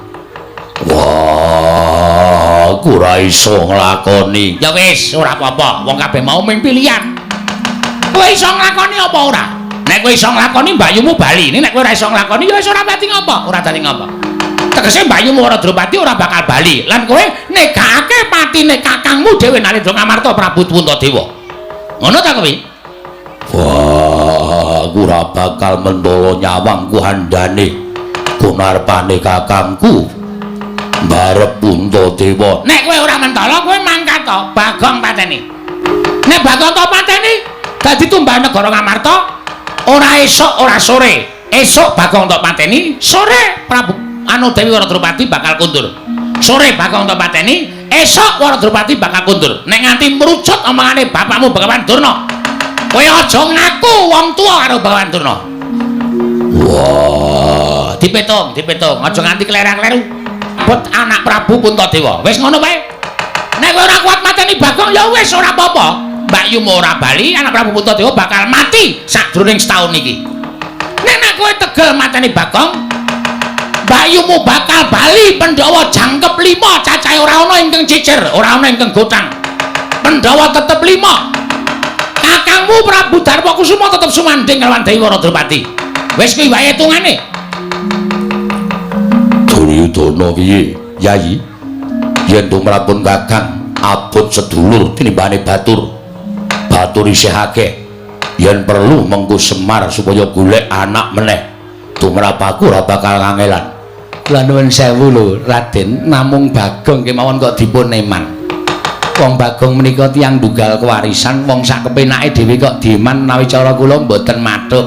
Wah, aku ora iso nglakoni. Ya wis, ora apa-apa. Wong kabeh mau ming pilihan. Kowe iso nglakoni apa ora? Nek kowe iso nglakoni mbakyumu bali. Nek kowe ora iso nglakoni ya wis ora pati ngapa, ora dadi ngapa. Tegese mbakyumu ora Drupadi ora bakal bali. Lan kowe negakake patine kakangmu dhewe Narendra Ngamarta Prabu Puntadewa. Ngono ta kowe? Wah, aku ora bakal mentolo nyawangku handane kunarpane kakangku mbarep Puntadewa. Nek kowe ora mentolo kowe mangkat to Bagong pateni. Nek Bagong to pateni dadi tumbal negara Ngamarta ora esuk ora sore. Esuk Bagong tok pateni, sore Prabu anu Dewi Wara Drupadi bakal kundur. Sore Bagong tok pateni, esuk Wara Drupadi bakal kundur. Nek nganti merucut omongane bapakmu Begawan Durna, kowe aja ngaku wong tuwa karo Begawan Durna. Wah, dipitung, dipitung, aja nganti klerang-kleru. Bot anak Prabu Puntadewa. Wis ngono wae. Nek kowe ora kuat mateni Bagong ya wis ora apa-apa. Mbakyumu ora bali, anak Prabu Puntadewa bakal mati sakjroning setahun iki. Nek nek kowe tegel mateni Bagong, mbakyumu bakal bali Pandhawa jangkep 5, cacahe ora ana ingkang cicer, ora ana ingkang gotang. Pandhawa tetep 5. Kakangmu Prabu Darma Kusuma tetep sumandhing kalawan Dewi Wara Drupadi. Wis kuwi wae hitungane. Duryudana piye, Yayi? Yen tumrapun kakang abot sedulur tinimbane batur. Batur isih akeh. Yen perlu mengko Semar supaya golek anak meneh. Tumrap aku ora bakal kangelan. Kula nuwun sewu lho Raden, namung Bagong kemawon kok dipun eman. Wong Bagong menika tiyang dugal kewarisan, wong sak kepenake dhewe kok dieman menawi cara kula mboten mathuk.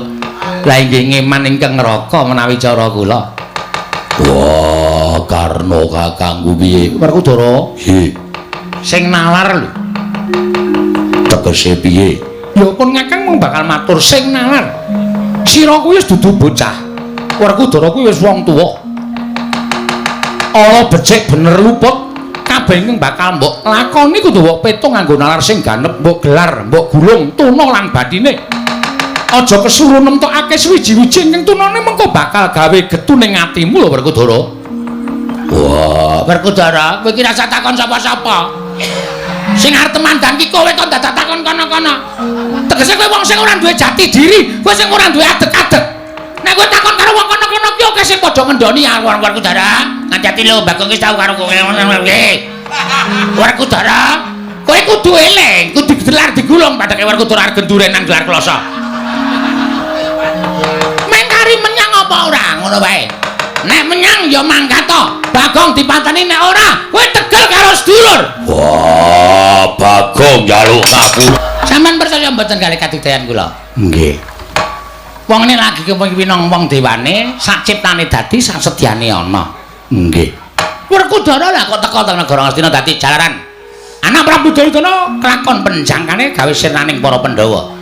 Lah inggih ngeman ingkang neraka menawi cara kula. Wah, Karna kakangku piye? Werkudara? Nggih. Sing nalar lho. Tegese piye? Ya pun ngakang mung bakal matur sing nalar. Sira kuwi wis dudu bocah. Werkudara kuwi wis wong tuwa. Ala becik bener luput, kabeh ingkang bakal mbok lakoni kudu mbok petung nganggo nalar sing ganep, mbok gelar, mbok gulung tuna lan bathine. Aja kesuruh nemtokake suwiji-wiji ingkang tunane mengko bakal gawe getu ning atimu lho Werkudara. Wah, Werkudara, kowe iki rasa takon sapa-sapa. Sing arep temandan ki kowe kok dadak takon kono-kono. Tegese kowe wong sing ora duwe jati diri, kowe sing ora duwe adeg-adeg. Nek kowe takon karo wong kono-kono ki akeh sing padha ngendoni aku Werkudara. Ngati-ati lho Bagong wis tau karo kowe. Werkudara, kowe kudu eling, kudu digelar digulung padake Werkudara arep genduren nang Gelar Kloso. Mengkari menyang apa ora ngono wae. Nek menyang ya mangkat to. Bagong dipateni nek ora kowe tegel karo sedulur. Wah, Bagong njaluk ngapura. Sampeyan percaya mboten kali kadidayan kula? Nggih. Wong ini lagi kepinong wong dewane, sak ciptane dadi sak sedyane ana. Nggih. Werkudara lah kok teka teng negara Ngastina dadi jalaran. Anak Prabu Duryudana kelakon penjangkane gawe sirnaning para Pandhawa.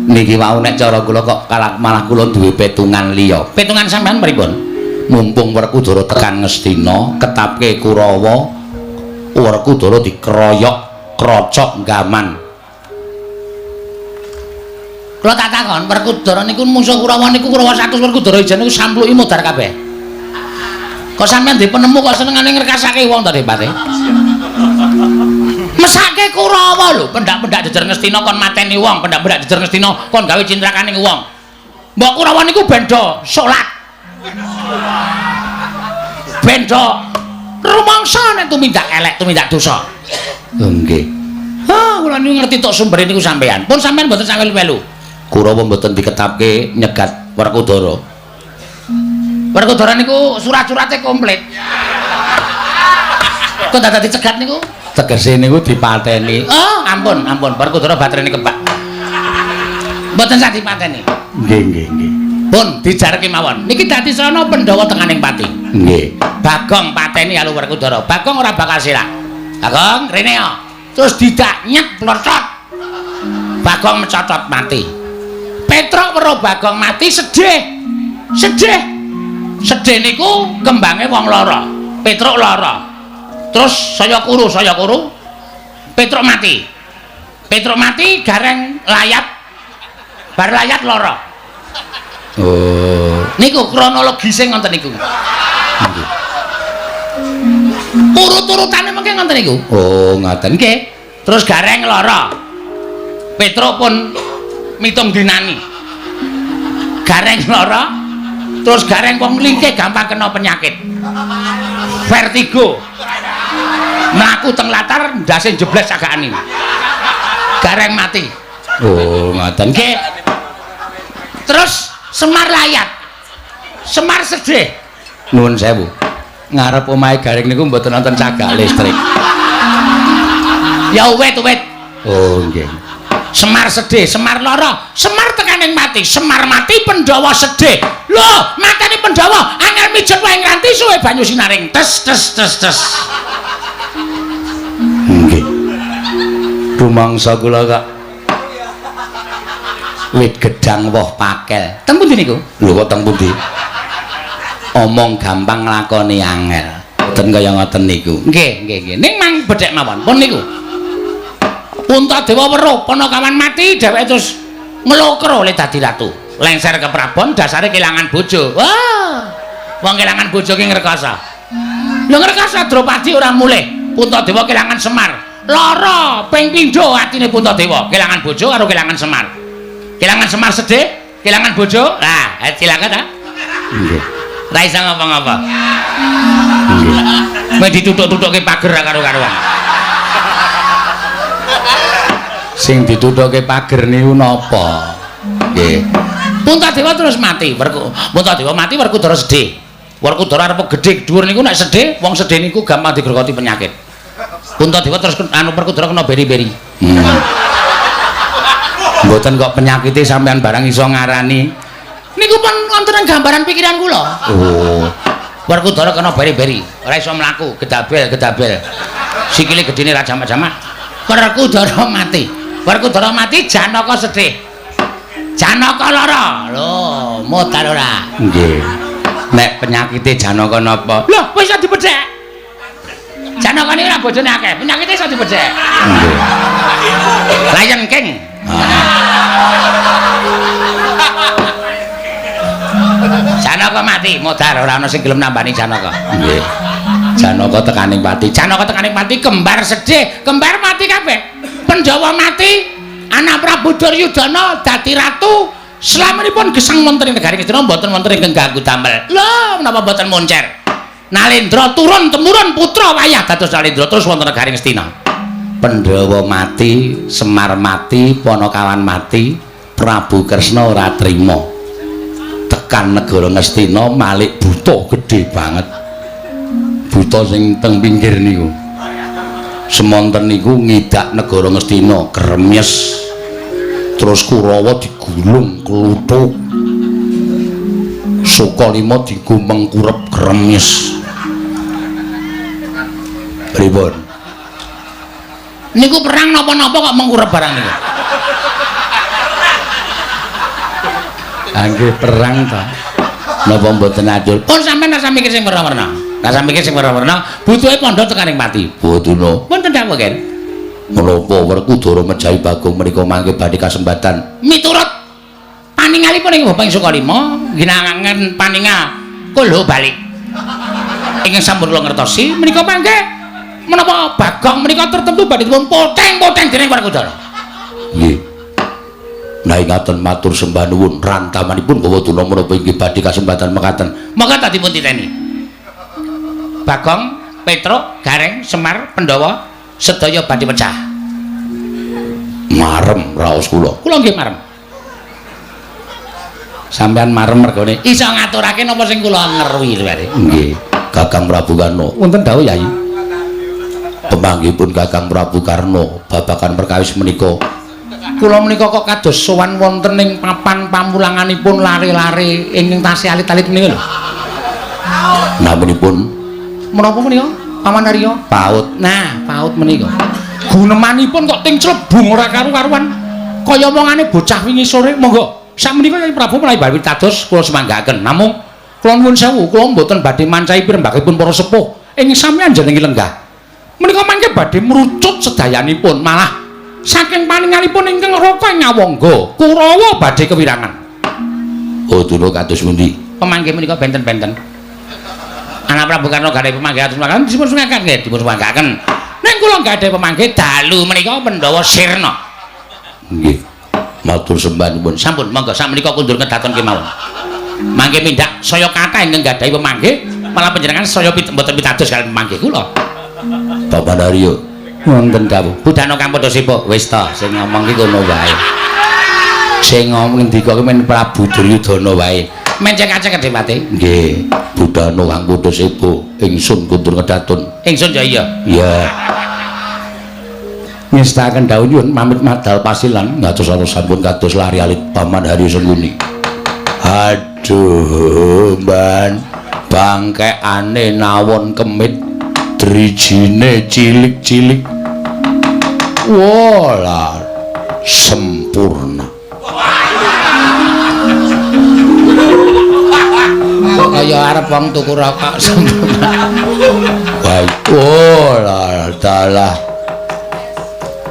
Niki wau nek cara kula kok malah kula duwe petungan liya. Petungan sampean pripun? Mumpung Werkudara tekan Ngastina, ketapke Kurawa, Werkudara dikeroyok krocok gaman. Kula tak takon, Werkudara niku musuh Kurawa niku Kurawa 100 Werkudara ijen niku sampluki modar kabeh. Kok sampean ndek penemu kok senengane ngrekasake wong to, Depate? Mesake Kurawa lho, pendak-pendak jejer Ngastina kon mateni wong, pendak-pendak jejer Ngastina kon gawe cintrakaning wong. Mbok Kurawa niku ben do salat. Ben do rumangsa nek tumindak elek, tumindak dosa. Lho nggih. Ha, kula niku ngerti tok sumbere niku sampean. Pun sampean mboten sawel-welu. Kurawa mboten diketapke nyegat Werkudara. Werkudara niku surat-surate komplit. Kok dadak dicegat niku? Tegese niku dipateni. Oh, ampun, ampun. Werkudara baterene kebak. Mboten sah dipateni. Nggih, nggih, nggih. Pun dijarke mawon. Niki dadi srana Pandhawa tenganing pati. Nggih. Bagong pateni karo Werkudara. Bagong ora bakal selak. Bagong rene yo. Terus didak nyet plotot. Bagong mecotot mati. Petruk weruh Bagong mati sedih. Sedih. Sedih niku kembange wong lara. Petruk lara. Terus saya kuru, saya kuru. Petruk mati. Petruk mati gareng layat. Bar layat lara. Oh, niku kronologise ngoten niku. Nggih. Urut-urutane mengke ngoten niku. Oh, ngoten. Nggih. Terus gareng lara. Petruk pun mitung dinani. Gareng lara. Terus gareng wong lingkih gampang kena penyakit. Vertigo. Mlaku teng latar ndase jebles agakane. Gareng mati. Oh, ngoten. Nggih. Terus Semar layat. Semar sedih. Nuwun sewu. Ngarep omahe Gareng niku mboten wonten cagak listrik. Ya wit-wit. Oh, nggih. Semar sedih, Semar lara, Semar tekaning mati, Semar mati Pandhawa sedih. Lho, mateni Pandhawa angel mijet wae ngranti suwe banyu sinaring. Tes tes tes tes. Nggih. Rumangsa kula kak wit gedang woh pakel. Teng pundi niku? Lho kok teng pundi? Omong gampang nglakoni angel. Mboten kaya ngoten niku. Nggih, nggih, nggih. Ning mang bedhek mawon. Pun niku. Puntadewa weruh Panakawan mati, dheweke terus nglokro le dadi ratu. Lengser ke Prabon dasare kelangan bojo. Wah. Wong kelangan bojo ki ngrekasa. Lho ngrekasa Drupadi ora mulih. Puntadewa kelangan Semar. Lara ping pindho atine Puntadewa, kelangan bojo karo kelangan Semar. Kelangan Semar sedih, kelangan bojo. Lah, silakan ta. Nggih. Ra iso ngapa-ngapa. Nggih. Mek dituthuk-thuthukke pager karo-karuan. Sing dituthukake pager niku napa? Nggih. Puntadewa terus mati. Puntadewa mati, Werkudara sedih. Werkudara arep gedhe dhuwur niku nek sedih, wong sedih niku gampang digrogoti penyakit. Puntadewa terus anu Werkudara kena beri-beri. Mboten kok penyakite sampean barang iso ngarani. Niku pun wonten gambaran pikiran kula. Oh. Werkudara kena beri-beri, ora iso mlaku, gedabel-gedabel. Sikile gedene ra jamak-jamak. Werkudara mati. Werkudara mati, Janaka sedih. Janaka lara. Lho, modal ora. Nggih. Nek penyakite Janaka napa? Lho, wis iso dibedhek. Janaka niku ora bojone akeh, penyakite iso dibedhek. Nggih. Lion King. Janaka mati, modar ora ana sing gelem nambani Janaka. Nggih. Janaka tekaning pati. Janaka tekaning pati, kembar sedih, kembar mati kabeh. Pandhawa mati, anak Prabu Duryudana dadi ratu. Slaminipun gesang wonten ing negari Ngastina mboten wonten ingkang ganggu damel. Lho, menapa mboten moncer? Nalendra turun temurun putra wayah dados Nalendra terus wonten negari Ngastina. Pandhawa mati, Semar mati, Panakawan mati, Prabu Kresna ora trima. Tekan negara Ngastina malik buta gedhe banget. Buta sing teng pinggir niku. Semonten niku ngidak negara Ngastina kremyes. Terus Kurawa digulung kluthuk. Sukalima digumeng kurep kremes. Pripun? Niku perang napa-napa kok mengkurep barang niku? Nggih perang ta. Napa mboten adil? Pun sampean rasa mikir sing werna-werna. Rasa mikir sing werna-werna, butuhe pondho tekaning pati. Boduna. Wonten dawuh, Ken. Menapa Werkudara mejahi Bagong menika mangke badhe kasembatan? Miturut paningalipun ing Bapak Sukalima, ginangan paningal kulho balik. Ingkang sampun kula ngertosi menika mangke menapa Bagong menika tertentu badhe dipun poteng-poteng dening Werkudara. Nggih. Nah ingaten matur sembah nuwun rantamanipun Bawa Durna menapa inggih badhe kasempatan mekaten. Monggo ta dipun titeni. Bagong, Petruk, Gareng, Semar, Pandhawa sedaya badhe pecah. Marem raos kula. Kula nggih marem. Sampeyan marem mergone iso ngaturake napa sing kula ngerwi lho. Nggih, Kakang Prabu Karna. Wonten dawuh Yai. Pemanggihipun Kakang Prabu Karna babagan perkawis menika. Kula menika kok kados sowan wonten ing papan pamulanganipun lare-lare ingkang tasih alit-alit menika lho. Naminipun menapa menika? Paman Arya? PAUD. Nah, PAUD menika. Gunemanipun kok ting clebung ora karu-karuan. Kaya omongane bocah wingi sore, monggo. Sakmenika Kyai Prabu menawi badhe pitados kula semanggaken. Namung kula nuwun sewu, kula mboten badhe mancahi pirembakipun para sepuh ing sami anjenengi lenggah. Menika mangke badhe mrucut sedayanipun, malah saking paningalipun ingkang raka ing Ngawangga, Kurawa badhe kewirangan. Oh, durung kados pundi? Pemanggih menika benten-benten. Anak Prabu Karna gadhahi pemanggih atus mangkaten dipun sungkaken nggih, dipun sungkaken. Ning kula gadhahi pemanggih dalu menika Pandhawa Sirna. Nggih. Matur sembah nuwun. Sampun, monggo sakmenika kundur kedaton kemawon. Mangke mindak saya kathah ingkang gadhahi pemanggih, malah panjenengan saya mboten pitados kaliyan pemanggih kula. Bapak Daryo, wonten dawuh. Budana kang padha sibuk. Wis ta, sing ngomong ki kono wae. Sing ngomong ngendika ki men Prabu Duryudana wae. Mencek-acek kedhepate. Nggih, Budana kang padha sibuk, ingsun kundur kedaton. Ingsun ya iya. Iya. Ngestaken dawuh nyuwun pamit madal pasilan ngatos sampun kados lari alit Paman Haryo Sengkuni. Aduh, Mban, bangkekane nawon kemit, drijine cilik-cilik. Wolah, sempurna. Kok kaya arep wong tuku rokok sempurna. Baik, wolah, dalah.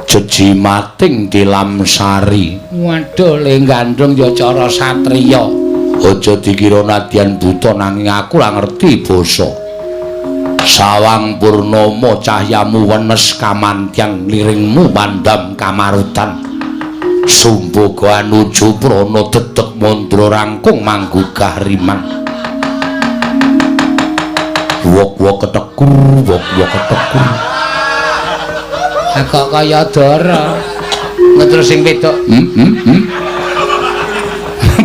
Jejimating tilamsari. Waduh, le gandrung ya cara satriya. Aja dikira nadyan buta nanging aku ora ngerti basa. Sawang purnama cahyamu wenes kamantyan liringmu mandam kamarutan. Sumboga anuju prana dedeg mandra rangkung manggugah riman. Wok-wok ketekur, wok-wok ketekur. Kok kaya dara. Terus sing wedok.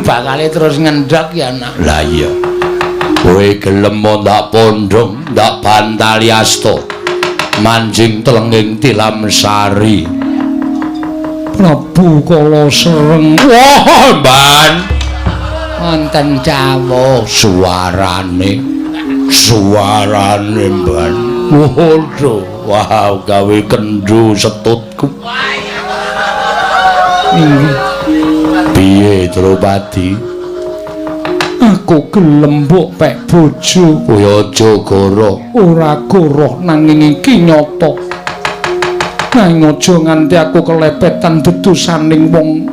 Bakale terus ngendhok ya, Nak. Lah iya. Kowe gelem ndak pondhong, ndak bantali asta. Manjing telenging tilamsari. Prabu Kala Sereng. Wah, Mban. Wonten dawuh suarane. Suarane, Mban. Waduh, wah gawe kendho setutku. Inggih. Piye Drupadi? Aku gelem mbok pek bojo. Kowe aja goro. Ora goroh nanging iki nyata. Nanging aja nganti aku kelepetan dedusaning wong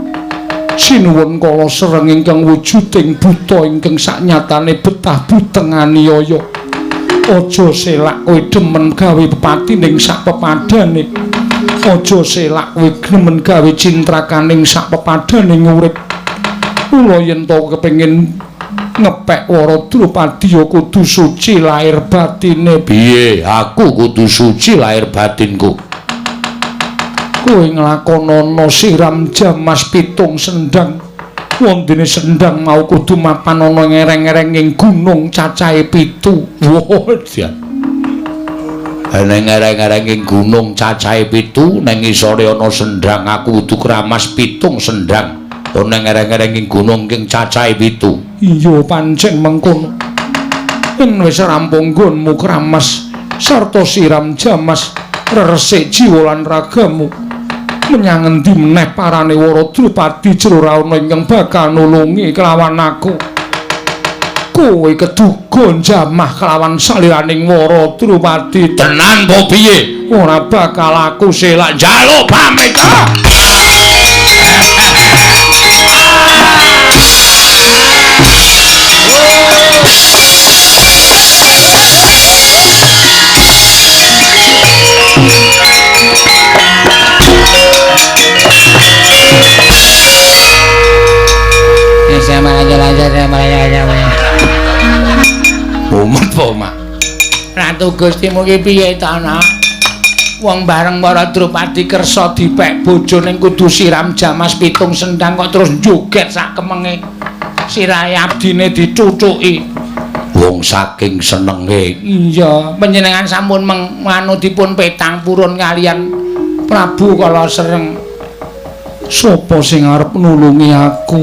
sinuwun Kala Sereng ingkang wujuding buta ingkang saknyatane betah buteng aniaya. Aja selak kowe demen gawe pepati ning sak pepadane. Aja selak kowe demen gawe cintrakaning sak pepadane urip. Mula yen to kepengin ngepek Wara Drupadi ya kudu suci lahir batine. Piye? Aku kudu suci lahir batinku. Kowe nglakonana siram jamas pitung sendang. Wondene sendang mau kudu mapan ana ngereng-ereng ing gunung cacahe 7. Wah, jan. Ning ngereng-ereng ing gunung cacahe 7, ning ngisore ana sendang aku kudu kramas 7 sendang. Ana ngereng-ereng ing gunung ing cacahe 7. Iya pancen mengkono. Yen wis rampung nggonmu kramas sarta siram jamas reresik jiwa lan ragamu. Menyang endi meneh parane Wara Drupadi jero ra ana ingkang bakal nulungi kelawan aku. Kowe keduga njamah kelawan saliraning Wara Drupadi. Tenan po piye? Ora bakal aku selak njaluk pamit. ya. Mumet po, Mak. Ratu Gustimu ki piye to, Nak? Wong bareng para Drupadi kersa dipek bojone kudu siram jamas pitung sendang kok terus joget sak kemenge. Sirahe abdine dicucuki. Wong saking senenge. Iya, panjenengan sampun manganu dipun petang purun kalian Prabu Kala Sereng. Sopo sing arep nulungi aku?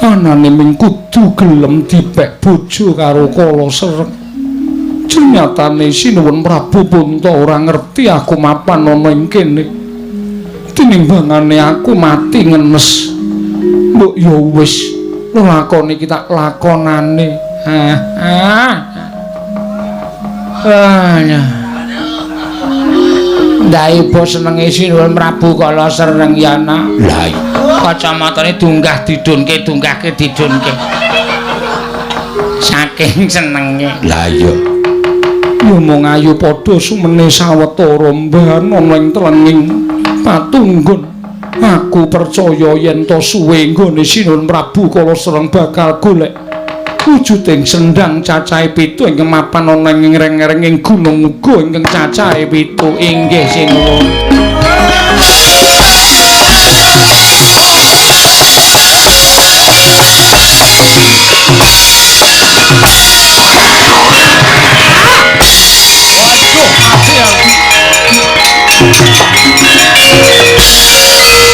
Anane ming kudu gelem dipek bojo karo Kala Sereng. Nyatane Sinuwun Prabu Punta ora ngerti aku mapan ana ing kene. Tinimbangane aku mati ngenes. Mbok ya wis, lakoni iki tak lakonane. Ndaiba senenge Sinuwun Prabu Kala Sereng ya, Nak. Lah iya. Kacamatane dunggah didunke, dunggahke didunke. Saking senenge. Lah iya. Ya mung ayu padha sumene sawetara mban ana ing tlenging patunggun. Aku percaya yen to suwe nggone Sinuwun Prabu Kala Sereng bakal golek wujuding sendang cacahe 7 ingkang mapan ana ing ngreng-ngrenging gunung uga ingkang cacahe 7. Inggih Sinuwun.